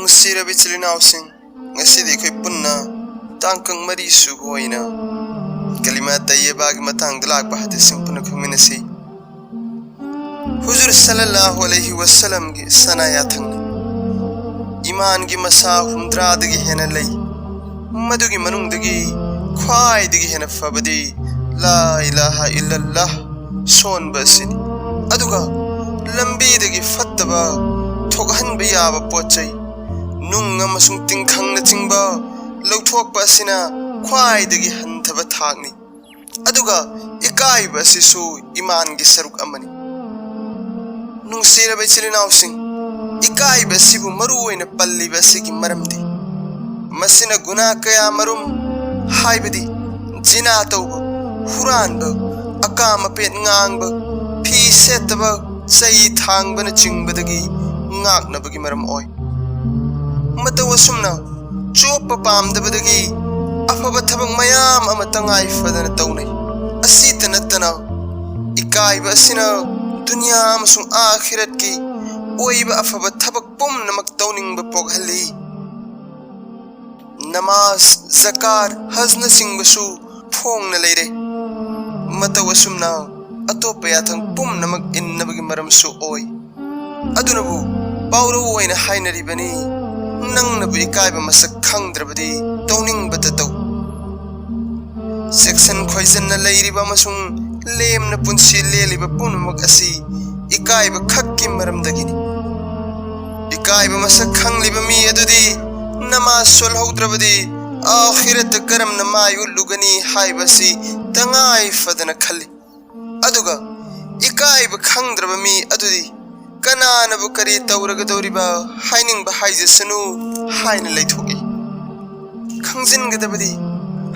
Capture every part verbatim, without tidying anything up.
ꯅꯨꯡꯁꯤꯔꯕ ꯏꯆꯤꯜ ꯏꯅꯥꯎꯁꯤꯡ, ꯉꯁꯤꯗꯤ ꯑꯩꯈꯣꯏ ꯄꯨꯟꯅ ꯇꯥꯡꯀꯛ ꯃꯔꯤ ꯁꯨꯕ ꯑꯣꯏꯅ ꯀꯂꯤꯃꯥ ꯇꯩꯌꯕꯥꯒꯤ ꯃꯇꯥꯡꯗ ꯂꯥꯛꯄ ꯍꯗꯤꯁꯁꯤꯡ ꯄꯨꯟꯅ ꯈꯪꯃꯤꯟꯅꯁꯤ꯫ ꯍꯨꯖꯨꯔ ꯁꯜꯂꯜꯂꯥꯍꯨ ꯑꯂꯩꯍꯤ ꯋꯁꯜꯂꯝꯒꯤ ꯁꯅꯥ ꯌꯥꯊꯪꯅꯤ꯫ ꯏꯃꯥꯟꯒꯤ ꯃꯁꯥ ꯍꯨꯝꯗ꯭ꯔꯥꯗꯒꯤ ꯍꯦꯟꯅ ꯂꯩ꯫ ꯃꯗꯨꯒꯤ ꯃꯅꯨꯡꯗꯒꯤ ꯈ꯭ꯋꯥꯏꯗꯒꯤ ꯍꯦꯟꯅ ꯐꯕꯗꯤ ꯂꯥ ꯏꯂꯥꯍ ꯏꯜꯂꯜꯂꯥꯍ ꯁꯣꯟꯕ ꯑꯁꯤꯅꯤ꯫ ꯑꯗꯨꯒ ꯂꯝꯕꯤꯗꯒꯤ ꯐꯠꯇꯕ ꯊꯣꯛꯍꯟꯕ ꯌꯥꯕ ꯄꯣꯠ ꯆꯩ, ꯅꯨꯡ ꯑꯃꯁꯨꯡ ꯇꯤꯡꯈꯪꯅꯆꯤꯡꯕ ꯂꯧꯊꯣꯛꯄ ꯑꯁꯤꯅ ꯈ꯭ꯋꯥꯏꯗꯒꯤ ꯍꯟꯊꯕ ꯊꯥꯛꯅꯤ꯫ ꯑꯗꯨꯒ ꯏꯀꯥꯏꯕ ꯑꯁꯤꯁꯨ ꯏꯃꯥꯟꯒꯤ ꯁꯔꯨꯛ ꯑꯃꯅꯤ꯫ ꯅꯨꯡꯁꯤꯔꯕ ꯏꯆꯤꯜ ꯏꯅꯥꯎꯁꯤꯡ, ꯏꯀꯥꯏꯕ ꯑꯁꯤꯕꯨ ꯃꯔꯨ ꯑꯣꯏꯅ ꯄꯜꯂꯤꯕ ꯑꯁꯤꯒꯤ ꯃꯔꯝꯗꯤ, ꯃꯁꯤꯅ ꯒꯨꯅꯥ ꯀꯌꯥ ꯃꯔꯨꯝ, ꯍꯥꯏꯕꯗꯤ ꯖꯤꯅꯥ ꯇꯧꯕ, ꯍꯨꯔꯥꯟꯕ, ꯑꯀꯥꯝ ꯑꯄꯦꯠ ꯉꯥꯡꯕ, ꯐꯤ ꯁꯦꯠꯇꯕ, ꯆꯩ ꯊꯥꯡꯕꯅꯆꯤꯡꯕꯗꯒꯤ ꯉꯥꯛꯅꯕꯒꯤ ꯃꯔꯝ ꯑꯣꯏ꯫ ꯃꯇꯧ ꯑꯁꯨꯝꯅ ꯆꯣꯞꯄ ꯄꯥꯝꯗꯕꯗꯒꯤ ꯑꯐꯕ ꯊꯕꯛ ꯃꯌꯥꯝ ꯑꯃ ꯇꯉꯥꯏ ꯐꯗꯅ ꯇꯧꯅꯩ꯫ ꯑꯁꯤꯇ ꯅꯠꯇꯅ, ꯏꯀꯥꯏꯕ ꯑꯁꯤꯅ ꯗꯨꯅꯤꯌꯥ ꯑꯃꯁꯨꯡ ꯑꯥꯈꯤꯔꯠꯀꯤ ꯑꯣꯏꯕ ꯑꯐꯕ ꯊꯕꯛ ꯄꯨꯝꯅꯃꯛ ꯇꯧꯅꯤꯡꯕ ꯄꯣꯛꯍꯜꯂꯤ꯫ ꯅꯃꯥꯖ, ꯖꯀꯥꯠ, ꯍꯖꯅꯆꯤꯡꯕꯁꯨ ꯐꯣꯡꯅ ꯂꯩꯔꯦ꯫ ꯃꯇꯧ ꯑꯁꯨꯝꯅ ꯑꯇꯣꯞꯄ ꯌꯥꯊꯪ ꯄꯨꯝꯅꯃꯛ ꯏꯟꯅꯕꯒꯤ ꯃꯔꯝꯁꯨ ꯑꯣꯏ꯫ ꯑꯗꯨꯅꯕꯨ ꯄꯥꯎꯔꯧ ꯑꯣꯏꯅ ꯍꯥꯏꯅꯔꯤꯕꯅꯤ, "ꯅꯪꯅꯕꯨ ꯏꯀꯥꯏꯕ ꯃꯁꯛ ꯈꯪꯗ꯭ꯔꯕꯗꯤ ꯇꯧꯅꯤꯡꯕꯇ ꯇꯧ"꯫ ꯆꯦꯛꯁꯤꯟ ꯈꯣꯏꯖꯟꯅ ꯂꯩꯔꯤꯕ ꯑꯃꯁꯨꯡ ꯂꯦꯝꯅ ꯄꯨꯟꯁꯤ ꯂꯦꯜꯂꯤꯕ ꯄꯨꯝꯅꯃꯛ ꯑꯁꯤ ꯏꯀꯥꯏꯕ ꯈꯛꯀꯤ ꯃꯔꯝꯗꯒꯤꯅꯤ꯫ ꯏꯀꯥꯏꯕ ꯃꯁꯛ ꯈꯪꯂꯤꯕ ꯃꯤ ꯑꯗꯨꯗꯤ ꯅꯃꯥꯖ ꯁꯣꯜꯍꯧꯗ꯭ꯔꯕꯗꯤ ꯑꯥꯈꯤꯔꯠꯇ ꯀꯔꯝꯅ ꯃꯥꯏ ꯎꯠꯂꯨꯒꯅꯤ ꯍꯥꯏꯕꯁꯤ ꯇꯉꯥꯏ ꯐꯗꯅ ꯈꯜꯂꯤ꯫ ꯑꯗꯨꯒ ꯏꯀꯥꯏꯕ ꯈꯪꯗ꯭ꯔꯕ ꯃꯤ ꯑꯗꯨꯗꯤ ꯀꯅꯥꯅꯕꯨ ꯀꯔꯤ ꯇꯧꯔꯒꯗꯧꯔꯤꯕ ꯍꯥꯏꯅꯤꯡꯕ ꯍꯥꯏꯖꯁꯅꯨ ꯍꯥꯏꯅ ꯂꯩꯊꯣꯛꯏ꯫ ꯈꯪꯖꯤꯟꯒꯗꯕꯗꯤ,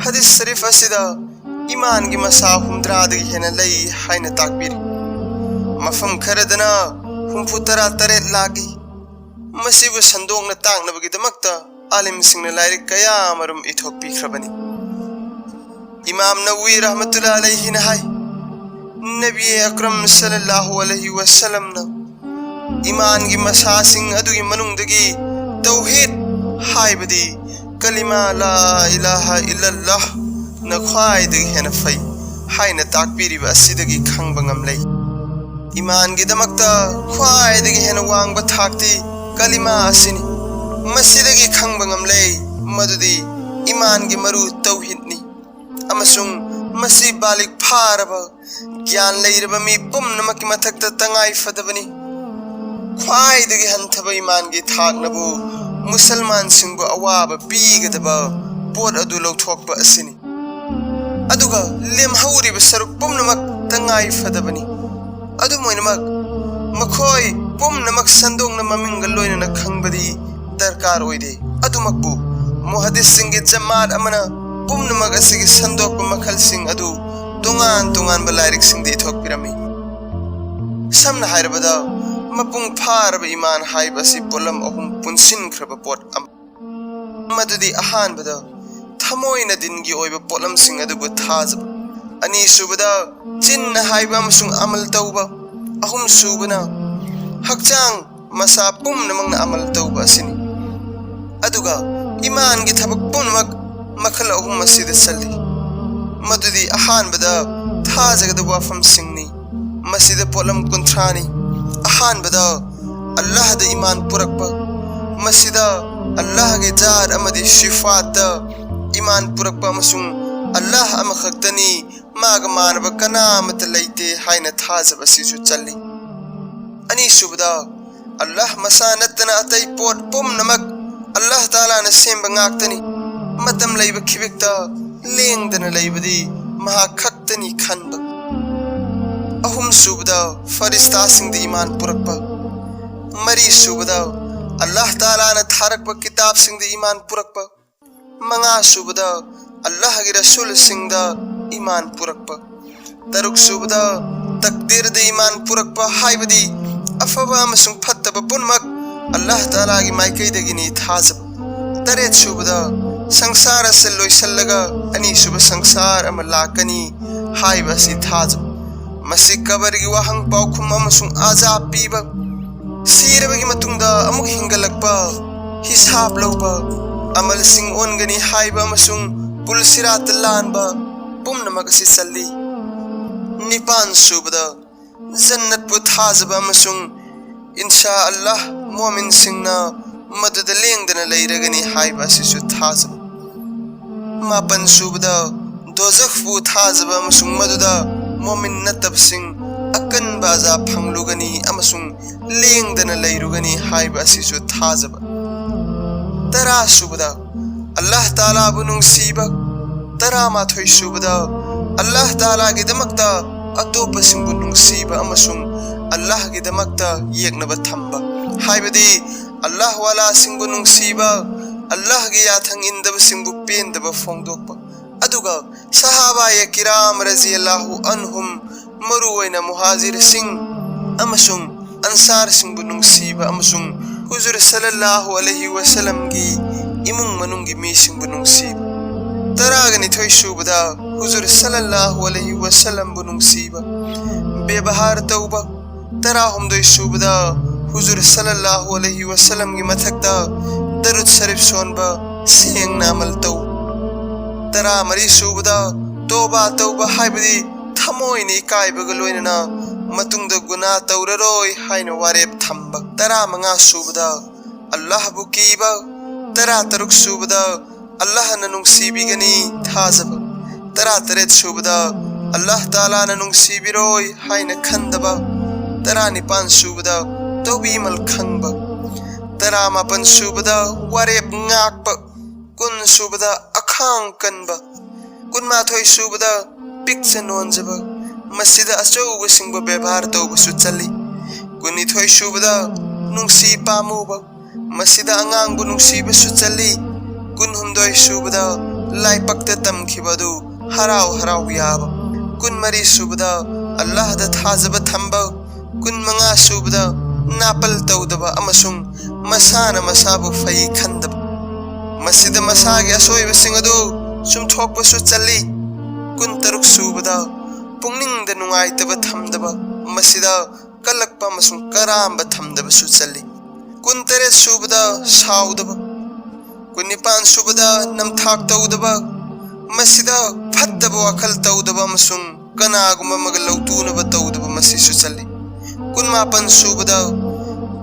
ꯍꯗꯤꯁ ꯁꯔꯤꯐ ꯑꯁꯤꯗ ꯏꯃꯥꯟꯒꯤ ꯃꯁꯥ ꯍꯨꯝꯗ꯭ꯔꯥꯗꯒꯤ ꯍꯦꯟꯅ ꯂꯩ ꯍꯥꯏꯅ ꯇꯥꯛꯄꯤꯔꯤ꯫ ꯃꯐꯝ ꯈꯔꯗꯅ ꯍꯨꯝꯐꯨ ꯇꯔꯥ ꯇꯔꯦꯠ ꯂꯥꯛꯏ꯫ ꯃꯁꯤꯕꯨ ꯁꯟꯗꯣꯛꯅ ꯇꯥꯛꯅꯕꯒꯤꯗꯃꯛꯇ ꯑꯥꯂꯤꯝꯁꯤꯡꯅ ꯂꯥꯏꯔꯤꯛ ꯀꯌꯥ ꯑꯃꯔꯣꯝ ꯏꯊꯣꯛꯄꯤꯈ꯭ꯔꯕꯅꯤ꯫ ꯏꯃꯥꯝ ꯅꯋꯋꯤ ꯔꯍꯃꯇꯨꯜꯂꯥ ꯑꯂꯩꯍꯤꯅ ꯍꯥꯏ, ꯅꯕꯤ ꯑꯀ꯭ꯔꯝ ꯁꯜꯂꯜꯂꯥꯍꯨ ꯑꯂꯩꯍꯤ ꯋꯁꯜꯂꯝꯅ ꯏꯃꯥꯟꯒꯤ ꯃꯁꯥꯁꯤꯡ ꯑꯗꯨꯒꯤ ꯃꯅꯨꯡꯗꯒꯤ ꯇꯧꯍꯤꯗ ꯍꯥꯏꯕꯗꯤ ꯀꯂꯤꯃꯥ ꯂꯥ ꯏꯂꯥꯍ ꯏꯜꯂꯜꯂꯥꯍꯅ ꯈ꯭ꯋꯥꯏꯗꯒꯤ ꯍꯦꯟꯅ ꯐꯩ ꯍꯥꯏꯅ ꯇꯥꯛꯄꯤꯔꯤꯕ ꯑꯁꯤꯗꯒꯤ ꯈꯪꯕ ꯉꯝꯂꯦ꯫ ꯏꯃꯥꯟꯒꯤꯗꯃꯛꯇ ꯈ꯭ꯋꯥꯏꯗꯒꯤ ꯍꯦꯟꯅ ꯋꯥꯡꯕ ꯊꯥꯛꯇꯤ ꯀꯂꯤꯃꯥ ꯑꯁꯤꯅꯤ꯫ ꯃꯁꯤꯗꯒꯤ ꯈꯪꯕ ꯉꯝꯂꯦ ꯃꯗꯨꯗꯤ ꯏꯃꯥꯟꯒꯤ ꯃꯔꯨ ꯇꯧꯍꯤꯗꯅꯤ ꯑꯃꯁꯨꯡ ꯃꯁꯤ ꯕꯥꯂꯤꯒ ꯐꯥꯔꯕ ꯒ꯭ꯌꯥꯟ ꯂꯩꯔꯕ ꯃꯤ ꯄꯨꯝꯅꯃꯛꯀꯤ ꯃꯊꯛꯇ ꯇꯉꯥꯏ ꯐꯗꯕꯅꯤ꯫ ꯈ꯭ꯋꯥꯏꯗꯒꯤ ꯍꯟꯊꯕ ꯏꯃꯥꯟꯒꯤ ꯊꯥꯛꯅꯕꯨ ꯃꯨꯁꯜꯃꯥꯟꯁꯤꯡꯕꯨ ꯑꯋꯥꯕ ꯄꯤꯒꯗꯕ ꯄꯣꯠ ꯑꯗꯨ ꯂꯧꯊꯣꯛꯄ ꯑꯁꯤꯅꯤ꯫ ꯑꯗꯨꯒ ꯂꯦꯝꯍꯧꯔꯤꯕ ꯁꯔꯨꯛ ꯄꯨꯝꯅꯃꯛ ꯇꯉꯥꯏ ꯐꯗꯕꯅꯤ꯫ ꯑꯗꯨꯝ ꯑꯣꯏꯅꯃꯛ, ꯃꯈꯣꯏ ꯄꯨꯝꯅꯃꯛ ꯁꯟꯗꯣꯛꯅ ꯃꯃꯤꯡꯒ ꯂꯣꯏꯅꯅ ꯈꯪꯕꯗꯤ ꯗꯔꯀꯥꯔ ꯑꯣꯏꯗꯦ꯫ ꯑꯗꯨꯃꯛꯄꯨ ꯃꯨꯍꯗꯤꯁꯁꯤꯡꯒꯤ ꯖꯃꯥꯠ ꯑꯃꯅ ꯄꯨꯝꯅꯃꯛ ꯑꯁꯤꯒꯤ ꯁꯟꯗꯣꯛꯄ ꯃꯈꯜꯁꯤꯡ ꯑꯗꯨ ꯇꯣꯉꯥꯟ ꯇꯣꯉꯥꯟꯕ ꯂꯥꯏꯔꯤꯛꯁꯤꯡꯗ ꯏꯊꯣꯛꯄꯤꯔꯝꯃꯤ꯫ ꯁꯝꯅ ꯍꯥꯏꯔꯕꯗ, ꯃꯄꯨꯡ ꯐꯥꯔꯕ ꯏꯃꯥꯟ ꯍꯥꯏꯕ ꯑꯁꯤ ꯄꯣꯠꯂꯝ ꯑꯍꯨꯝ ꯄꯨꯟꯁꯤꯟꯈ꯭ꯔꯕ ꯄꯣꯠ ꯑꯃ, ꯃꯗꯨꯗꯤ ꯑꯍꯥꯟꯕꯗ ꯊꯃꯣꯏꯅ ꯗꯤꯟꯒꯤ ꯑꯣꯏꯕ ꯄꯣꯠꯂꯝꯁꯤꯡ ꯑꯗꯨꯕꯨ ꯊꯥꯖꯕ, ꯑꯅꯤꯁꯨꯕꯗ ꯆꯤꯟꯅ ꯍꯥꯏꯕ ꯑꯃꯁꯨꯡ ꯑꯃꯜ ꯇꯧꯕ, ꯑꯍꯨꯝꯁꯨꯕꯅ ꯍꯛꯆꯥꯡ ꯃꯁꯥ ꯄꯨꯝꯅꯃꯛꯅ ꯑꯃꯜ ꯇꯧꯕ ꯑꯁꯤꯅꯤ꯫ ꯑꯗꯨꯒ ꯏꯃꯥꯟꯒꯤ ꯊꯕꯛ ꯄꯨꯝꯅꯃꯛ ꯃꯈꯜ ꯑꯍꯨꯝ ꯑꯁꯤꯗ ꯆꯜꯂꯤ, ꯃꯗꯨꯗꯤ ꯑꯍꯥꯟꯕꯗ ꯊꯥꯖꯒꯗꯕ ꯋꯥꯐꯝꯁꯤꯡꯅꯤ꯫ ꯃꯁꯤꯗ ꯄꯣꯠꯂꯝ ꯀꯨꯟꯊ꯭ꯔꯥꯅꯤ꯫ ꯑꯍꯥꯟꯕꯗ ꯑꯜꯂꯥꯍꯗ ꯏꯃꯥꯟ ꯄꯨꯔꯛꯄ, ꯃꯁꯤꯗ ꯑꯜꯂꯥꯍꯒꯤ ꯖꯥꯠ ꯑꯃꯗꯤ ꯁꯤꯐꯥꯠꯇ ꯏꯃꯥꯟ ꯄꯨꯔꯛꯄ ꯑꯃꯁꯨꯡ ꯑꯜꯂꯥꯍ ꯑꯃꯈꯛꯇꯅꯤ, ꯃꯥꯒ ꯃꯥꯟꯅꯕ ꯀꯅꯥ ꯑꯃꯠꯇ ꯂꯩꯇꯦ ꯍꯥꯏꯅ ꯊꯥꯖꯕ ꯑꯁꯤꯁꯨ ꯆꯜꯂꯤ꯫ ꯑꯅꯤꯁꯨꯕꯗ, ꯑꯜꯂꯥꯍ ꯃꯁꯥ ꯅꯠꯇꯅ ꯑꯇꯩ ꯄꯣꯠ ꯄꯨꯝꯅꯃꯛ ꯑꯜꯂꯥꯍ ꯇꯥꯂꯥꯅ ꯁꯦꯝꯕ ꯉꯥꯛꯇꯅꯤ꯫ ꯃꯇꯝ ꯂꯩꯕ ꯈꯤꯕꯤꯛꯇ ꯂꯦꯡꯗꯅ ꯂꯩꯕꯗꯤ ꯃꯍꯥꯛ ꯈꯛꯇꯅꯤ ꯈꯟꯕ꯫ ꯑꯍꯨꯝꯁꯨꯕꯗ, ꯐꯔꯤꯁꯇꯥꯁꯤꯡꯗ ꯏꯃꯥꯟ ꯄꯨꯔꯛꯄ꯫ ꯃꯔꯤꯁꯨꯕꯗ, ꯑꯜꯂꯥꯍ ꯇꯥꯂꯥꯅ ꯊꯥꯔꯛꯄ ꯀꯤꯇꯥꯕꯁꯤꯡꯗ ꯏꯃꯥꯟ ꯄꯨꯔꯛꯄ꯫ ꯃꯉꯥꯁꯨꯕꯗ, ꯑꯜꯂꯥꯍꯒꯤ ꯔꯁꯨꯜꯁꯤꯡꯗ ꯏꯃꯥꯟ ꯄꯨꯔꯛꯄ꯫ ꯇꯔꯨꯛꯁꯨꯕꯗ, ꯇꯛꯗꯤꯔꯗ ꯏꯃꯥꯟ ꯄꯨꯔꯛꯄ ꯍꯥꯏꯕꯗꯤ ꯑꯐꯕ ꯑꯃꯁꯨꯡ ꯐꯠꯇꯕ ꯄꯨꯝꯅꯃꯛ ꯑꯜꯂꯥꯍ ꯇꯥꯂꯥꯒꯤ ꯃꯥꯏꯀꯩꯗꯒꯤꯅꯤ ꯊꯥꯖꯕ꯫ ꯇꯔꯦꯠꯁꯨꯕꯗ, ꯁꯪꯁꯥꯔ ꯑꯁꯤ ꯂꯣꯏꯁꯤꯜꯂꯒ ꯑꯅꯤꯁꯨꯕ ꯁꯪꯁꯥꯔ ꯑꯃ ꯂꯥꯛꯀꯅꯤ ꯍꯥꯏꯕ ꯑꯁꯤ ꯊꯥꯖꯕ꯫ ꯃꯁꯤ ꯀꯕꯔꯒꯤ ꯋꯥꯍꯪ ꯄꯥꯎꯈꯨꯝ ꯑꯃꯁꯨꯡ ꯑꯖꯥꯕ ꯄꯤꯕ, ꯁꯤꯔꯕꯒꯤ ꯃꯇꯨꯡꯗ ꯑꯃꯨꯛ ꯍꯤꯡꯒꯠꯂꯛꯄ, ꯍꯤꯁꯥꯕ ꯂꯧꯕ, ꯑꯃꯜꯁꯤꯡ ꯑꯣꯟꯒꯅꯤ ꯍꯥꯏꯕ ꯑꯃꯁꯨꯡ ꯄꯨꯜꯁꯤꯔꯥꯠꯇ ꯂꯥꯟꯕ ꯄꯨꯝꯅꯃꯛ ꯑꯁꯤ ꯆꯜꯂꯤ꯫ ꯅꯤꯄꯥꯟ ꯁꯨꯕꯗ, ꯖꯟꯅꯠꯄꯨ ꯊꯥꯖꯕ ꯑꯃꯁꯨꯡ ꯏꯟꯁꯥ ꯑꯜꯂꯥꯍ ꯃꯣꯃꯤꯟꯁꯤꯡꯅ ꯃꯗꯨꯗ ꯂꯦꯡꯗꯅ ꯂꯩꯔꯒꯅꯤ ꯍꯥꯏꯕ ꯑꯁꯤꯁꯨ ꯊꯥꯖꯕ꯫ ꯃꯥꯄꯟ ꯁꯨꯕꯗ, ꯗꯣꯖꯈꯄꯨ ꯊꯥꯖꯕ ꯑꯃꯁꯨꯡ ꯃꯗꯨꯗ ꯃꯣꯃꯤꯟ ꯅꯠꯇꯕꯁꯤꯡ ꯑꯀꯟꯕ ꯑꯖꯥ ꯐꯪꯂꯨꯒꯅꯤ ꯑꯃꯁꯨꯡ ꯂꯦꯡꯗꯅ ꯂꯩꯔꯨꯒꯅꯤ ꯍꯥꯏꯕ ꯑꯁꯤꯁꯨ ꯊꯥꯖꯕ꯫ ꯇꯔꯥ ꯁꯨꯕꯗ, ꯑꯜꯂꯥꯍ ꯇꯥꯂꯥꯕꯨ ꯅꯨꯡꯁꯤꯕ꯫ ꯇꯔꯥꯃꯥꯊꯣꯏ ꯁꯨꯕꯗ, ꯑꯜꯂꯥꯍ ꯇꯥꯂꯥꯒꯤꯗꯃꯛꯇ ꯑꯇꯣꯞꯄꯁꯤꯡꯕꯨ ꯅꯨꯡꯁꯤꯕ ꯑꯃꯁꯨꯡ ꯑꯜꯂꯥꯍꯒꯤꯗꯃꯛꯇ ꯌꯦꯛꯅꯕ ꯊꯝꯕ, ꯍꯥꯏꯕꯗꯤ ꯑꯜꯂꯥꯍ ꯋꯥꯂꯥꯁꯤꯡꯕꯨ ꯅꯨꯡꯁꯤꯕ, ꯑꯜꯂꯥꯍꯒꯤ ꯌꯥꯊꯪ ꯏꯟꯗꯕꯁꯤꯡꯕꯨ ꯄꯦꯟꯗꯕ ꯐꯣꯡꯗꯣꯛꯄ꯫ ꯑꯗꯨꯒ ꯁꯍꯥꯕꯥꯌꯦ ꯀꯤꯔꯥꯝ ꯔꯖꯤꯌꯜꯂꯥꯍꯨ ꯑꯟꯍꯨꯝ, ꯃꯔꯨꯑꯣꯏꯅ ꯃꯨꯍꯥꯖꯤꯔꯁꯤꯡ ꯑꯃꯁꯨꯡ ꯑꯟꯁꯥꯔꯁꯤꯡꯕꯨ ꯅꯨꯡꯁꯤꯕ ꯑꯃꯁꯨꯡ ꯍꯨꯖꯨꯔ ꯁꯜꯂꯜꯂꯥꯍꯨ ꯑꯂꯩꯍꯤ ꯋꯁꯜꯂꯝꯒꯤ ꯏꯃꯨꯡ ꯃꯅꯨꯡꯒꯤ ꯃꯤꯁꯤꯡꯕꯨ ꯅꯨꯡꯁꯤꯕ꯫ ꯇꯔꯥꯒ ꯅꯤꯊꯣꯏ ꯁꯨꯕꯗ, ꯍꯨꯖꯨꯔ ꯁꯜꯂꯜꯂꯥꯍꯨ ꯑꯂꯩꯍꯤ ꯋꯁꯜꯂꯝꯕꯨ ꯅꯨꯡꯁꯤꯕ, ꯕꯦꯕꯍꯥꯔ ꯇꯧꯕ꯫ ꯇꯔꯥꯍꯨꯝꯗꯣꯏ ꯁꯨꯕꯗ, ꯍꯨꯖꯨꯔ ꯁꯜꯂꯜꯂꯥꯍꯨ ꯑꯂꯩꯍꯤ ꯋꯁꯜꯂꯝꯒꯤ ꯃꯊꯛꯇ ꯗꯔꯨꯗ ꯁꯔꯤꯐ ꯁꯣꯟꯕ, ꯁꯦꯡꯅ ꯑꯃꯜ ꯇꯧꯕ꯫ ꯇꯔꯥꯃꯔꯤ ꯁꯨꯕꯗ, ꯇꯣꯕꯥ ꯇꯧꯕ, ꯍꯥꯏꯕꯗꯤ ꯊꯃꯣꯏꯅ ꯏꯀꯥꯏꯕꯒ ꯂꯣꯏꯅꯅ ꯃꯇꯨꯡꯗ ꯒꯨꯅꯥ ꯇꯧꯔꯔꯣꯏ ꯍꯥꯏꯅ ꯋꯥꯔꯦꯞ ꯊꯝꯕ꯫ ꯇꯔꯥꯃꯉꯥ ꯁꯨꯕꯗ, ꯑꯜꯂꯥꯍꯕꯨ ꯀꯤꯕ꯫ ꯇꯔꯥꯇꯔꯨꯛ ꯁꯨꯕꯗ, ꯑꯜꯂꯥꯍꯅ ꯅꯨꯡꯁꯤꯕꯤꯒꯅꯤ ꯊꯥꯖꯕ꯫ ꯇꯔꯥꯇꯔꯦꯠ ꯁꯨꯕꯗ, ꯑꯜꯂꯥꯍ ꯇꯥꯂꯥꯅ ꯅꯨꯡꯁꯤꯕꯤꯔꯣꯏ ꯍꯥꯏꯅ ꯈꯟꯗꯕ꯫ ꯇꯔꯥꯅꯤꯄꯥꯟ ꯁꯨꯕꯗ, ꯇꯧꯕꯤꯃꯜ ꯈꯪꯕ꯫ ꯇꯔꯥꯃꯥꯄꯟ ꯁꯨꯕꯗ, ꯋꯥꯔꯦꯞ ꯉꯥꯛꯄ꯫ ꯀꯨꯟ ꯁꯨꯕꯗ, ꯑꯈꯥꯡ ꯀꯟꯕ꯫ ꯀꯨꯟꯃꯥꯊꯣꯏ ꯁꯨꯕꯗ, ꯄꯤꯛꯆ ꯅꯣꯟꯖꯕ꯫ ꯃꯁꯤꯗ ꯑꯆꯧꯕꯁꯤꯡꯕꯨ ꯕꯦꯕꯥꯔ ꯇꯧꯕꯁꯨ ꯆꯜꯂꯤ꯫ ꯀꯨꯟꯅꯤꯊꯣꯏ ꯁꯨꯕꯗ, ꯅꯨꯡꯁꯤ ꯄꯥꯝꯃꯨꯕ꯫ ꯃꯁꯤꯗ ꯑꯉꯥꯡꯕꯨ ꯅꯨꯡꯁꯤꯕꯁꯨ ꯆꯜꯂꯤ꯫ ꯀꯨꯟꯍꯨꯝꯗꯣꯏ ꯁꯨꯕꯗ, ꯂꯥꯏꯄꯛꯇ ꯇꯝꯈꯤꯕ ꯑꯗꯨ ꯍꯔꯥꯎ ꯍꯔꯥꯎ ꯌꯥꯕ꯫ ꯀꯨꯟꯃꯔꯤ ꯁꯨꯕꯗ, ꯑꯜꯂꯥꯍꯗ ꯊꯥꯖꯕ ꯊꯝꯕ꯫ ꯀꯨꯟꯃꯉꯥ ꯁꯨꯕꯗ, ꯅꯥꯄꯜ ꯇꯧꯗꯕ ꯑꯃꯁꯨꯡ ꯃꯁꯥꯅ ꯃꯁꯥꯕꯨ ꯐꯩ ꯈꯟꯗꯕ꯫ ꯃꯁꯤꯗ ꯃꯁꯥꯒꯤ ꯑꯁꯣꯏꯕꯁꯤꯡ ꯑꯗꯨ ꯆꯨꯝꯊꯣꯛꯄꯁꯨ ꯆꯜꯂꯤ꯫ ꯀꯨꯟꯇꯔꯨꯛ ꯁꯨꯕꯗ, ꯄꯨꯛꯅꯤꯡꯗ ꯅꯨꯡꯉꯥꯏꯇꯕ ꯊꯝꯗꯕ꯫ ꯃꯁꯤꯗ ꯀꯜꯂꯛꯄ ꯑꯃꯁꯨꯡ ꯀꯔꯥꯝꯕ ꯊꯝꯗꯕꯁꯨ ꯆꯜꯂꯤ꯫ ꯀꯨꯟꯇꯔꯦꯠ ꯁꯨꯕꯗ ꯁꯥꯎꯗꯕ, ꯀꯨꯟꯅꯤꯄꯥꯟ ꯁꯨꯕꯗ ꯅꯝꯊꯥꯛ ꯇꯧꯗꯕ, ꯃꯁꯤꯗ ꯐꯠꯇꯕ ꯋꯥꯈꯜ ꯇꯧꯗꯕ ꯑꯃꯁꯨꯡ ꯀꯅꯥꯒꯨꯝꯕ ꯑꯃꯒ ꯂꯧꯇꯨꯅꯕ ꯇꯧꯗꯕ, ꯃꯁꯤꯁꯨ ꯆꯜꯂꯤ꯫ ꯀꯨꯟꯃꯥꯄꯟ ꯁꯨꯕꯗ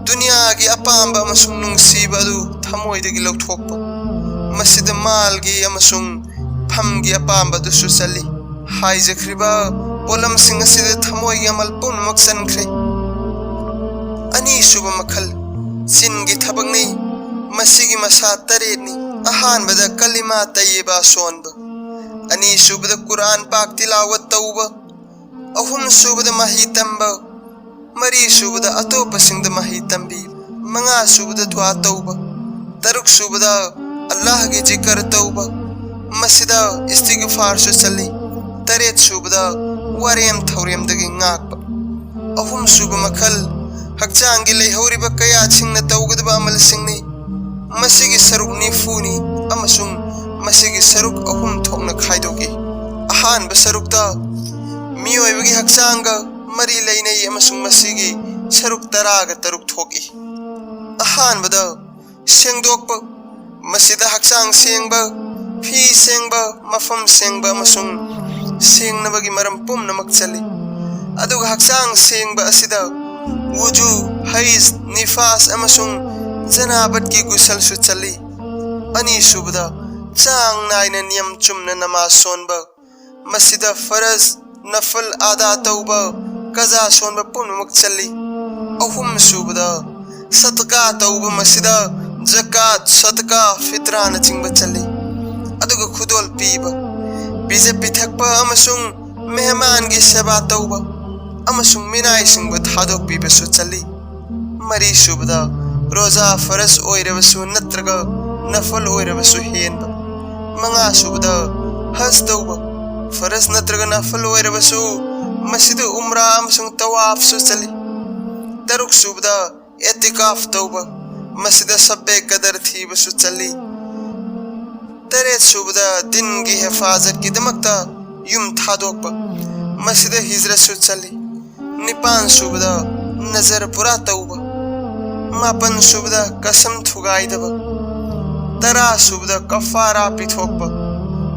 ꯗꯨꯅꯤꯌꯥꯒꯤ ꯑꯄꯥꯝꯕ ꯑꯃꯁꯨꯡ ꯅꯨꯡꯁꯤꯕ ꯑꯗꯨ ꯊꯃꯣꯏꯗꯒꯤ ꯂꯧꯊꯣꯛꯄ, ꯃꯁꯤꯗ ꯃꯥꯜꯒꯤ ꯑꯃꯁꯨꯡ ꯐꯝꯒꯤ ꯑꯄꯥꯝꯕ ꯑꯗꯨꯁꯨ ꯆꯜꯂꯤ꯫ ꯍꯥꯏꯖꯈ꯭ꯔꯤꯕ ꯄꯣꯠꯂꯝꯁꯤꯡ ꯑꯁꯤꯗ ꯊꯃꯣꯏꯒꯤ ꯑꯃꯜ ꯄꯨꯝꯅꯃꯛ ꯆꯟꯈ꯭ꯔꯦ꯫ ꯑꯅꯤꯁꯨꯕ ꯃꯈꯜ, ꯆꯤꯟꯒꯤ ꯊꯕꯛꯅꯤ꯫ ꯃꯁꯤꯒꯤ ꯃꯁꯥ ꯇꯔꯦꯠꯅꯤ꯫ ꯑꯍꯥꯟꯕꯗ ꯀꯂꯤꯃꯥ ꯇꯩꯌꯕ ꯁꯣꯟꯕ, ꯑꯅꯤꯁꯨꯕꯗ ꯀꯨꯔꯥꯟ ꯄꯥꯛ ꯇꯤꯂꯥꯋꯠ ꯇꯧꯕ, ꯑꯍꯨꯝꯁꯨꯕꯗ ꯃꯍꯩ ꯇꯝꯕ, ꯃꯔꯤꯁꯨꯕꯗ ꯑꯇꯣꯞꯄꯁꯤꯡꯗ ꯃꯍꯩ ꯇꯝꯕꯤꯕ, ꯃꯉꯥꯁꯨꯕꯗ ꯗꯨꯋꯥ ꯇꯧꯕ, ꯇꯔꯨꯛꯁꯨꯕꯗ ꯑꯜꯂꯥꯍꯒꯤ ꯖꯤꯀꯔ ꯇꯧꯕ, ꯃꯁꯤꯗ ꯏꯁꯇꯤꯒꯐꯥꯔꯁꯨ ꯆꯜꯂꯤ꯫ ꯇꯔꯦꯠꯁꯨꯕꯗ ꯋꯥꯔꯦꯝ ꯊꯧꯔꯦꯝꯗꯒꯤ ꯉꯥꯛꯄ꯫ ꯑꯍꯨꯝꯁꯨꯕ ꯃꯈꯜ, ꯍꯛꯆꯥꯡꯒꯤ ꯂꯩꯍꯧꯔꯤꯕ ꯀꯌꯥꯠꯁꯤꯡꯅ ꯇꯧꯒꯗꯕ ꯑꯃꯜꯁꯤꯡꯅꯤ꯫ ꯃꯁꯤꯒꯤ ꯁꯔꯨꯛ ꯅꯤꯐꯨꯅꯤ ꯑꯃꯁꯨꯡ ꯃꯁꯤꯒꯤ ꯁꯔꯨꯛ ꯑꯍꯨꯝ ꯊꯣꯛꯅ ꯈꯥꯏꯗꯣꯛꯏ꯫ ꯑꯍꯥꯟꯕ ꯁꯔꯨꯛꯇ ꯃꯤꯑꯣꯏꯕꯒꯤ ꯍꯛꯆꯥꯡꯒ ꯃꯔꯤ ꯂꯩꯅꯩ ꯑꯃꯁꯨꯡ ꯃꯁꯤꯒꯤ ꯁꯔꯨꯛ ꯇꯔꯥꯒ ꯇꯔꯨꯛ ꯊꯣꯛꯏ꯫ ꯑꯍꯥꯟꯕꯗ ꯁꯦꯡꯗꯣꯛꯄ, ꯃꯁꯤꯗ ꯍꯛꯆꯥꯡ ꯁꯦꯡꯕ, ꯐꯤ ꯁꯦꯡꯕ, ꯃꯐꯝ ꯁꯦꯡꯕ ꯑꯃꯁꯨꯡ ꯁꯦꯡꯅꯕꯒꯤ ꯃꯔꯝ ꯄꯨꯝꯅꯃꯛ ꯆꯜꯂꯤ꯫ ꯑꯗꯨꯒ ꯍꯛꯆꯥꯡ ꯁꯦꯡꯕ ꯑꯁꯤꯗ ꯋꯨꯖꯨ, ꯍꯩꯖ, ꯅꯤꯐꯥꯁ ꯑꯃꯁꯨꯡ ꯖꯅꯥꯕꯠꯀꯤ ꯒꯨꯁꯜꯁꯨ ꯆꯜꯂꯤ꯫ ꯑꯅꯤꯁꯨꯕꯗ ꯆꯥꯡ ꯅꯥꯏꯅ ꯅꯤꯌꯝ ꯆꯨꯝꯅ ꯅꯃꯥꯖ ꯁꯣꯟꯕ, ꯃꯁꯤꯗ ꯐꯔꯖ, ꯅꯐꯜ ꯑꯗꯥ ꯇꯧꯕ, ꯀꯖꯥ ꯁꯣꯟꯕ ꯄꯨꯝꯅꯃꯛ ꯆꯜꯂꯤ꯫ ꯑꯍꯨꯝꯁꯨꯕꯗ ꯁꯗꯀꯥ ꯇꯧꯕ, ꯃꯁꯤꯗ ꯖꯀꯥꯠ, ꯁꯗꯀꯥ, ꯐꯤꯇ꯭ꯔꯥꯅꯆꯤꯡꯕ ꯆꯜꯂꯤ꯫ ꯑꯗꯨꯒ ꯈꯨꯗꯣꯜ ꯄꯤꯕ, ꯄꯤꯖ ꯄꯤꯊꯛꯄ ꯑꯃꯁꯨꯡ ꯃꯦꯍꯃꯥꯟꯒꯤ ꯁꯦꯕꯥ ꯇꯧꯕ ꯑꯃꯁꯨꯡ ꯃꯤꯅꯥꯏꯁꯤꯡꯕꯨ ꯊꯥꯗꯣꯛꯄꯤꯕꯁꯨ ꯆꯜꯂꯤ꯫ ꯃꯔꯤꯁꯨꯕꯗ ꯔꯣꯖꯥ ꯐꯔꯖ ꯑꯣꯏꯔꯕꯁꯨ ꯅꯠꯇ꯭ꯔꯒ ꯅꯐꯜ ꯑꯣꯏꯔꯕꯁꯨ ꯍꯦꯟꯕ꯫ ꯃꯉꯥꯁꯨꯕꯗ ꯍꯖ ꯇꯧꯕ, ꯐꯔꯖ ꯅꯠꯇ꯭ꯔꯒ ꯅꯐꯜ ꯑꯣꯏꯔꯕꯁꯨ, ꯃꯁꯤꯗ ꯎꯝꯔꯥ ꯑꯃꯁꯨꯡ ꯇꯋꯥꯐꯁꯨ ꯆꯜꯂꯤ꯫ ꯇꯔꯨꯛꯁꯨꯕꯗ ꯑꯦꯇꯤꯀꯥꯐ ꯇꯧꯕ, ꯃꯁꯤꯗ ꯁꯕꯕꯦ ꯀꯗꯔ ꯊꯤꯕꯁꯨ ꯆꯜꯂꯤ꯫ ꯇꯔꯦꯠꯁꯨꯕꯗ ꯗꯤꯟꯒꯤ ꯍꯦꯐꯥꯖꯠꯀꯤꯗꯃꯛꯇ ꯌꯨꯝ ꯊꯥꯗꯣꯛꯄ, ꯃꯁꯤꯗ ꯍꯤꯖ꯭ꯔꯠꯁꯨ ꯆꯜꯂꯤ꯫ ꯅꯤꯄꯥꯟꯁꯨꯕꯗ ꯅꯖꯔ ꯄꯨꯔꯥ ꯇꯧꯕ꯫ ꯃꯥꯄꯟ ꯁꯨꯕꯗ ꯀꯁꯝ ꯊꯨꯒꯥꯏꯗꯕ, ꯇꯔꯥ ꯁꯨꯕꯗ ꯀꯐꯥꯔꯥ ꯄꯤꯊꯣꯛꯄ,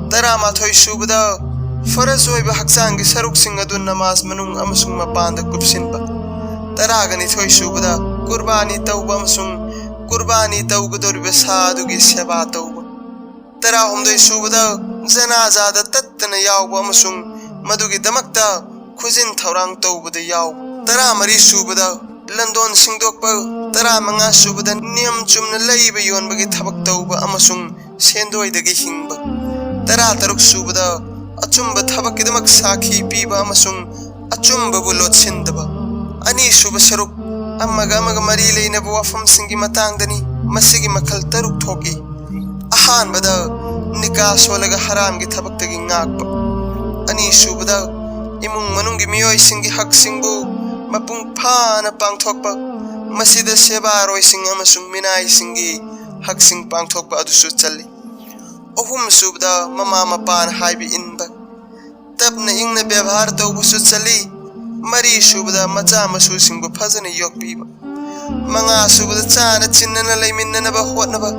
ꯇꯔꯥꯃꯥꯊꯣꯏ ꯁꯨꯕꯗ ꯐꯔꯖ ꯑꯣꯏꯕ ꯍꯛꯆꯥꯡꯒꯤ ꯁꯔꯨꯛꯁꯤꯡ ꯑꯗꯨ ꯅꯃꯥꯖ ꯃꯅꯨꯡ ꯑꯃꯁꯨꯡ ꯃꯄꯥꯟꯗ ꯀꯨꯞꯁꯤꯟꯕ, ꯇꯔꯥꯒ ꯅꯤꯊꯣꯏ ꯁꯨꯕꯗ ꯀꯨꯔꯕꯥꯅꯤ ꯇꯧꯕ ꯑꯃꯁꯨꯡ ꯀꯨꯔꯕꯥꯅꯤ ꯇꯧꯒꯗꯧꯔꯤꯕ ꯁꯥ ꯑꯗꯨꯒꯤ ꯁꯦꯕꯥ ꯇꯧꯕ, ꯇꯔꯥꯍꯨꯝꯗꯣꯏ ꯁꯨꯕꯗ ꯖꯅꯥꯖꯥꯗ ꯇꯠꯇꯅ ꯌꯥꯎꯕ ꯑꯃꯁꯨꯡ ꯃꯗꯨꯒꯤꯗꯃꯛꯇ ꯈꯨꯖꯤꯟ ꯊꯧꯔꯥꯡ ꯇꯧꯕꯗ ꯌꯥꯎꯕ, ꯇꯔꯥꯃꯔꯤ ꯁꯨꯕꯗ ꯂꯟꯗꯣꯟ ꯁꯤꯡꯗꯣꯛꯄ, ꯇꯔꯥꯃꯉꯥ ꯁꯨꯕꯗ ꯅꯤꯌꯝ ꯆꯨꯝꯅ ꯂꯩꯕ ꯌꯣꯟꯕꯒꯤ ꯊꯕꯛ ꯇꯧꯕ ꯑꯃꯁꯨꯡ ꯁꯦꯟꯗꯣꯏꯗꯒꯤ ꯍꯤꯡꯕ, ꯇꯔꯥꯇꯔꯨꯛ ꯁꯨꯕꯗ ꯑꯆꯨꯝꯕ ꯊꯕꯛꯀꯤꯗꯃꯛ ꯁꯥꯈꯤ ꯄꯤꯕ ꯑꯃꯁꯨꯡ ꯑꯆꯨꯝꯕꯕꯨ ꯂꯣꯠꯁꯤꯟꯗꯕ꯫ ꯑꯅꯤꯁꯨꯕ ꯁꯔꯨꯛ, ꯑꯃꯒ ꯑꯃꯒ ꯃꯔꯤ ꯂꯩꯅꯕ ꯋꯥꯐꯝꯁꯤꯡꯒꯤ ꯃꯇꯥꯡꯗꯅꯤ꯫ ꯃꯁꯤꯒꯤ ꯃꯈꯜ ꯇꯔꯨꯛ ꯊꯣꯛꯏ꯫ ꯑꯍꯥꯟꯕꯗ, ꯅꯤꯀꯥ ꯁꯣꯜꯂꯒ ꯍꯔꯥꯝꯒꯤ ꯊꯕꯛꯇꯒꯤ ꯉꯥꯛꯄ꯫ ꯑꯅꯤꯁꯨꯕꯗ, ꯏꯃꯨꯡ ꯃꯅꯨꯡꯒꯤ ꯃꯤꯑꯣꯏꯁꯤꯡꯒꯤ ꯍꯛꯁꯤꯡꯕꯨ ꯃꯄꯨꯡ ꯐꯥꯅ ꯄꯥꯡꯊꯣꯛꯄ꯫ ꯃꯁꯤꯗ ꯁꯦꯕꯥꯔꯣꯏꯁꯤꯡ ꯑꯃꯁꯨꯡ ꯃꯤꯅꯥꯏꯁꯤꯡꯒꯤ ꯍꯛꯁꯤꯡ ꯄꯥꯡꯊꯣꯛꯄ ꯑꯗꯨꯁꯨ ꯆꯜꯂꯤ꯫ ꯑꯍꯨꯝꯁꯨꯕꯗ, ꯃꯃꯥ ꯃꯄꯥꯅ ꯍꯥꯏꯕ ꯏꯟꯕ꯫ ꯇꯞꯅ ꯏꯪꯅ ꯕꯦꯕꯥꯔ ꯇꯧꯕꯁꯨ ꯆꯜꯂꯤ꯫ ꯃꯔꯤ ꯁꯨꯕꯗ, ꯃꯆꯥ ꯃꯁꯨꯁꯤꯡꯕꯨ ꯐꯖꯅ ꯌꯣꯛꯄꯤꯕ꯫ ꯃꯉꯥ ꯁꯨꯕꯗ, ꯆꯥꯅ ꯆꯤꯟꯅꯅ ꯂꯩꯃꯤꯟꯅꯅꯕ ꯍꯣꯠꯅꯕ꯫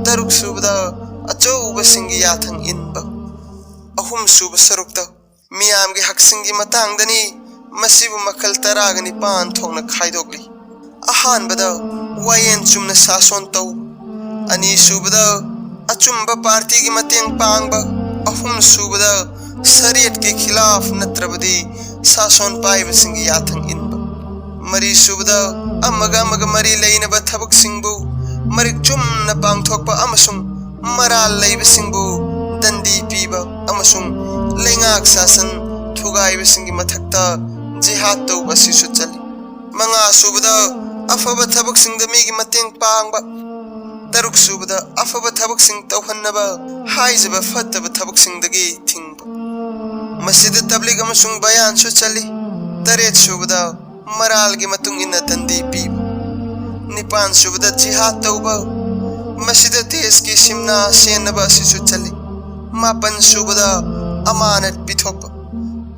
ꯇꯔꯨꯛ ꯁꯨꯕꯗ, ꯑꯆꯧꯕꯁꯤꯡꯒꯤ ꯌꯥꯊꯪ ꯏꯟꯕ꯫ ꯑꯍꯨꯝ ꯁꯨꯕ ꯁꯔꯨꯛꯇ, ꯃꯤꯌꯥꯝꯒꯤ ꯍꯛꯁꯤꯡꯒꯤ ꯃꯇꯥꯡꯗꯅꯤ꯫ ꯃꯁꯤꯕꯨ ꯃꯈꯜ ꯇꯔꯥꯒ ꯅꯤꯄꯥꯟ ꯊꯣꯛꯅ ꯈꯥꯏꯗꯣꯛꯂꯤ꯫ ꯑꯍꯥꯟꯕꯗ, ꯋꯥꯌꯦꯟ ꯆꯨꯝꯅ ꯁꯥꯁꯣꯟ ꯇꯧ꯫ ꯑꯅꯤꯁꯨꯕꯗ, ꯑꯆꯨꯝꯕ ꯄꯥꯔꯇꯤꯒꯤ ꯃꯇꯦꯡ ꯄꯥꯡꯕ꯫ ꯑꯍꯨꯝꯁꯨꯕꯗ, ꯁꯔꯤꯌꯠꯀꯤ ꯈꯤꯂꯥꯐ ꯅꯠꯇ꯭ꯔꯕꯗꯤ ꯁꯥꯁꯣꯟ ꯄꯥꯏꯕꯁꯤꯡꯒꯤ ꯌꯥꯊꯪ ꯏꯟꯕ꯫ ꯃꯔꯤꯁꯨꯕꯗ, ꯑꯃꯒ ꯑꯃꯒ ꯃꯔꯤ ꯂꯩꯅꯕ ꯊꯕꯛꯁꯤꯡꯕꯨ ꯃꯔꯤꯛ ꯆꯨꯝꯅ ꯄꯥꯡꯊꯣꯛꯄ ꯑꯃꯁꯨꯡ ꯃꯔꯥꯜ ꯂꯩꯕꯁꯤꯡꯕꯨ ꯗꯟꯗꯤ ꯄꯤꯕ ꯑꯃꯁꯨꯡ ꯂꯩꯉꯥꯛ ꯁꯥꯁꯟ ꯊꯨꯒꯥꯏꯕꯁꯤꯡꯒꯤ ꯃꯊꯛꯇ ꯖꯤꯍꯥꯗ ꯇꯧꯕ ꯑꯁꯤꯁꯨ ꯆꯜꯂꯤ꯫ ꯃꯉꯥ ꯁꯨꯕꯗ, ꯑꯐꯕ ꯊꯕꯛꯁꯤꯡꯗ ꯃꯤꯒꯤ ꯃꯇꯦꯡ ꯄꯥꯡꯕ꯫ ꯇꯔꯨꯛ ꯁꯨꯕꯗ, ꯑꯐꯕ ꯊꯕꯛꯁꯤꯡ ꯇꯧꯍꯟꯅꯕ ꯍꯥꯏꯖꯕ ꯐꯠꯇꯕ ꯊꯕꯛꯁꯤꯡꯗꯒꯤ ꯊꯤꯡꯕ꯫ ꯃꯁꯤꯗ ꯇꯕ꯭ꯂꯤꯒ ꯑꯃꯁꯨꯡ ꯕꯌꯥꯟꯁꯨ ꯆꯜꯂꯤ꯫ ꯇꯔꯦꯠ ꯁꯨꯕꯗ, ꯃꯔꯥꯜꯒꯤ ꯃꯇꯨꯡ ꯏꯟꯅ ꯗꯟꯗꯤ ꯄꯤꯕ꯫ ꯅꯤꯄꯥꯟ ꯁꯨꯕꯗ, ꯖꯤꯍꯥꯗ ꯇꯧꯕ꯫ ꯃꯁꯤꯗ ꯗꯦꯁꯀꯤ ꯁꯤꯝꯅꯥ ꯁꯦꯟꯅꯕ ꯑꯁꯤꯁꯨ ꯆꯜꯂꯤ꯫ ꯃꯥꯄꯟ ꯁꯨꯕꯗ, ꯑꯃꯥꯅꯠ ꯄꯤꯊꯣꯛꯄ꯫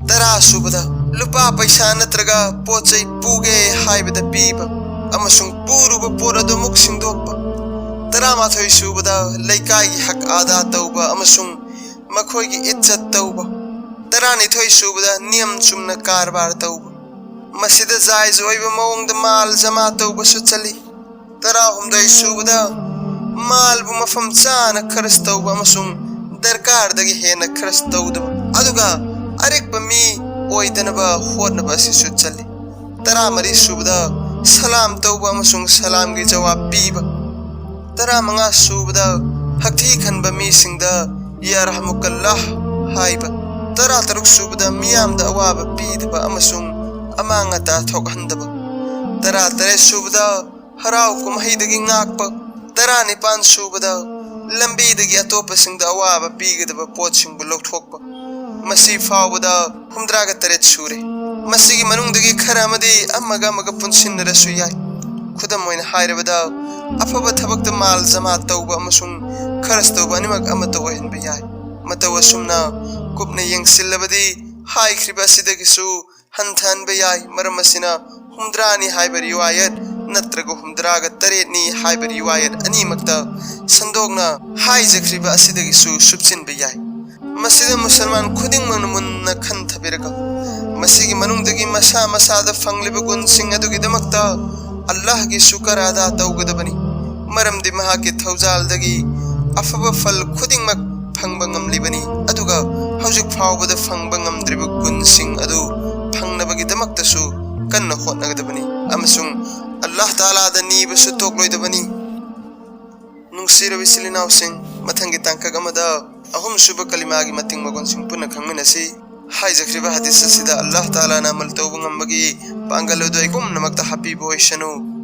ꯇꯔꯥ ꯁꯨꯕꯗ, ꯂꯨꯄꯥ ꯄꯩꯁꯥ ꯅꯠꯇ꯭ꯔꯒ ꯄꯣꯠ ꯆꯩ ꯄꯨꯒꯦ ꯍꯥꯏꯕꯗ ꯄꯤꯕ꯫ ꯑꯃꯁꯨꯡ ꯄꯨꯔꯨꯕ ꯄꯣꯠ ꯑꯗꯨ ꯑꯃꯨꯛ ꯁꯤꯡꯗꯣꯛꯄ꯫ ꯇꯔꯥꯃꯥꯊꯣꯏ ꯁꯨꯕꯗ ꯂꯩꯀꯥꯏꯒꯤ ꯍꯛ ꯑꯗꯥ ꯇꯧꯕ ꯑꯃꯁꯨꯡ ꯃꯈꯣꯏꯒꯤ ꯏꯖꯠ ꯇꯧꯕ꯫ ꯇꯔꯥꯅꯤꯊꯣꯏ ꯁꯨꯕꯗ ꯅꯤꯌꯝ ꯆꯨꯝꯅ ꯀꯔꯕꯥꯔ ꯇꯧꯕ꯫ ꯃꯁꯤꯗ ꯖꯥꯏꯖ ꯑꯣꯏꯕ ꯃꯑꯣꯡꯗ ꯃꯥꯜ ꯖꯃꯥ ꯇꯧꯕꯁꯨ ꯆꯜꯂꯤ꯫ ꯇꯔꯥꯍꯨꯝꯗꯣꯏ ꯁꯨꯕꯗ ꯃꯥꯜꯕꯨ ꯃꯐꯝ ꯆꯥꯅ ꯈꯔꯆ ꯇꯧꯕ ꯑꯃꯁꯨꯡ ꯗꯔꯀꯥꯔꯗꯒꯤ ꯍꯦꯟꯅ ꯈꯔꯆ ꯇꯧꯗꯕ, ꯑꯗꯨꯒ ꯑꯔꯤꯛꯄ ꯃꯤ ꯑꯣꯏꯗꯅꯕ ꯍꯣꯠꯅꯕ ꯑꯁꯤꯁꯨ ꯆꯜꯂꯤ꯫ ꯇꯔꯥꯃꯔꯤ ꯁꯨꯕꯗ ꯁꯂꯥꯝ ꯇꯧꯕ ꯑꯃꯁꯨꯡ ꯁꯂꯥꯝꯒꯤ ꯖꯋꯥꯕ ꯄꯤꯕ꯫ ꯇꯔꯥꯃꯉꯥ ꯁꯨꯕꯗ ꯍꯛꯊꯤ ꯈꯟꯕ ꯃꯤꯁꯤꯡꯗ "ꯌꯥꯔꯍꯃꯨꯀꯜꯂꯥꯍ" ꯍꯥꯏꯕ꯫ ꯇꯔꯥꯇꯔꯨꯛ ꯁꯨꯕꯗ ꯃꯤꯌꯥꯝꯗ ꯑꯋꯥꯕ ꯄꯤꯗꯕ ꯑꯃꯁꯨꯡ ꯑꯃꯥꯡ ꯑꯇꯥ ꯊꯣꯛꯍꯟꯗꯕ꯫ ꯇꯔꯥꯇꯔꯦꯠ ꯁꯨꯕꯗ ꯍꯔꯥꯎ ꯀꯨꯝꯍꯩꯗꯒꯤ ꯉꯥꯛꯄ꯫ ꯇꯔꯥꯅꯤꯄꯥꯟ ꯁꯨꯕꯗ ꯂꯝꯕꯤꯗꯒꯤ ꯑꯇꯣꯞꯄꯁꯤꯡꯗ ꯑꯋꯥꯕ ꯄꯤꯒꯗꯕ ꯄꯣꯠꯁꯤꯡꯕꯨ ꯂꯧꯊꯣꯛꯄ꯫ ꯃꯁꯤ ꯐꯥꯎꯕꯗ ꯍꯨꯝꯗ꯭ꯔꯥꯒ ꯇꯔꯦꯠ ꯁꯨꯔꯦ꯫ ꯃꯁꯤꯒꯤ ꯃꯅꯨꯡꯗꯒꯤ ꯈꯔ ꯑꯃꯗꯤ ꯑꯃꯒ ꯑꯃꯒ ꯄꯨꯟꯁꯤꯟꯅꯔꯁꯨ ꯌꯥꯏ꯫ ꯈꯨꯗꯝ ꯑꯣꯏꯅ ꯍꯥꯏꯔꯕꯗ, ꯑꯐꯕ ꯊꯕꯛꯇ ꯃꯥꯜ ꯖꯃꯥ ꯇꯧꯕ ꯑꯃꯁꯨꯡ ꯈꯔꯆ ꯇꯧꯕ ꯑꯅꯤꯃꯛ ꯑꯃꯠꯇ ꯑꯣꯏꯍꯟꯕ ꯌꯥꯏ꯫ ꯃꯇꯧ ꯑꯁꯨꯝꯅ ꯀꯨꯞꯅ ꯌꯦꯡꯁꯤꯜꯂꯕꯗꯤ, ꯍꯥꯏꯈ꯭ꯔꯤꯕ ꯑꯁꯤꯗꯒꯤꯁꯨ ꯍꯟꯊꯍꯟꯕ ꯌꯥꯏ꯫ ꯃꯔꯝ ꯑꯁꯤꯅ, ꯍꯨꯝꯗ꯭ꯔꯥꯅꯤ ꯍꯥꯏꯕ ꯔꯤꯋꯥꯌꯠ ꯅꯠꯇ꯭ꯔꯒ ꯍꯨꯝꯗ꯭ꯔꯥꯒ ꯇꯔꯦꯠꯅꯤ ꯍꯥꯏꯕ ꯔꯤꯋꯥꯌꯠ ꯑꯅꯤꯃꯛꯇ ꯁꯟꯗꯣꯛꯅ ꯍꯥꯏꯖꯈ꯭ꯔꯤꯕ ꯑꯁꯤꯗꯒꯤꯁꯨ ꯁꯨꯞꯆꯤꯟꯕ ꯌꯥꯏ꯫ ꯃꯁꯤꯗ ꯃꯨꯁꯜꯃꯥꯟ ꯈꯨꯗꯤꯡꯃꯛꯅ ꯃꯨꯟꯅ ꯈꯟꯊꯕꯤꯔꯒ, ꯃꯁꯤꯒꯤ ꯃꯅꯨꯡꯗꯒꯤ ꯃꯁꯥ ꯃꯁꯥꯗ ꯐꯪꯂꯤꯕ ꯒꯨꯟꯁꯤꯡ ꯑꯗꯨꯒꯤꯗꯃꯛꯇ ꯑꯜꯂꯥꯍꯒꯤ ꯁꯨꯀꯔ ꯑꯗꯥ ꯇꯧꯒꯗꯕꯅꯤ꯫ ꯃꯔꯝꯗꯤ ꯃꯍꯥꯛꯀꯤ ꯊꯧꯖꯥꯜꯗꯒꯤ ꯑꯐꯕ ꯐꯜ ꯈꯨꯗꯤꯡꯃꯛ ꯐꯪꯕ ꯉꯝꯂꯤꯕꯅꯤ, ꯑꯗꯨꯒ ꯍꯧꯖꯤꯛ ꯐꯥꯎꯕꯗ ꯐꯪꯕ ꯉꯝꯗ꯭ꯔꯤꯕ ꯒꯨꯟꯁꯤꯡ ꯑꯗꯨ ꯐꯪꯅꯕꯒꯤꯗꯃꯛꯇꯁꯨ ꯀꯟꯅ ꯍꯣꯠꯅꯒꯗꯕꯅꯤ, ꯑꯃꯁꯨꯡ ꯑꯜꯂꯥꯍ ꯇꯥꯂꯥꯗ ꯅꯤꯕꯁꯨ ꯇꯣꯛꯂꯣꯏꯗꯕꯅꯤ꯫ ꯅꯨꯡꯁꯤꯔꯕ ꯏꯆꯤꯜ ꯏꯅꯥꯎꯁꯤꯡ, ꯃꯊꯪꯒꯤ ꯇꯥꯡꯀꯛ ꯑꯃꯗ ꯑꯍꯨꯝꯁꯨꯕ ꯀꯂꯤꯃꯥꯒꯤ ꯃꯇꯤꯡ ꯃꯒꯨꯟꯁꯤꯡ ꯄꯨꯟꯅ ꯈꯪꯃꯤꯟꯅꯁꯤ꯫ ꯍꯥꯏꯖꯈ꯭ꯔꯤꯕ ꯍꯗꯤꯁ ꯑꯁꯤꯗ ꯑꯜꯂꯥꯍ ꯇꯥꯂꯥꯅ ꯑꯃꯜ ꯇꯧꯕ ꯉꯝꯕꯒꯤ ꯄꯥꯡꯒꯜ ꯑꯗꯨ ꯑꯩ ꯄꯨꯝꯅꯃꯛꯇ ꯍꯥꯞꯄꯤꯕ ꯑꯣꯏꯁꯅꯨ꯫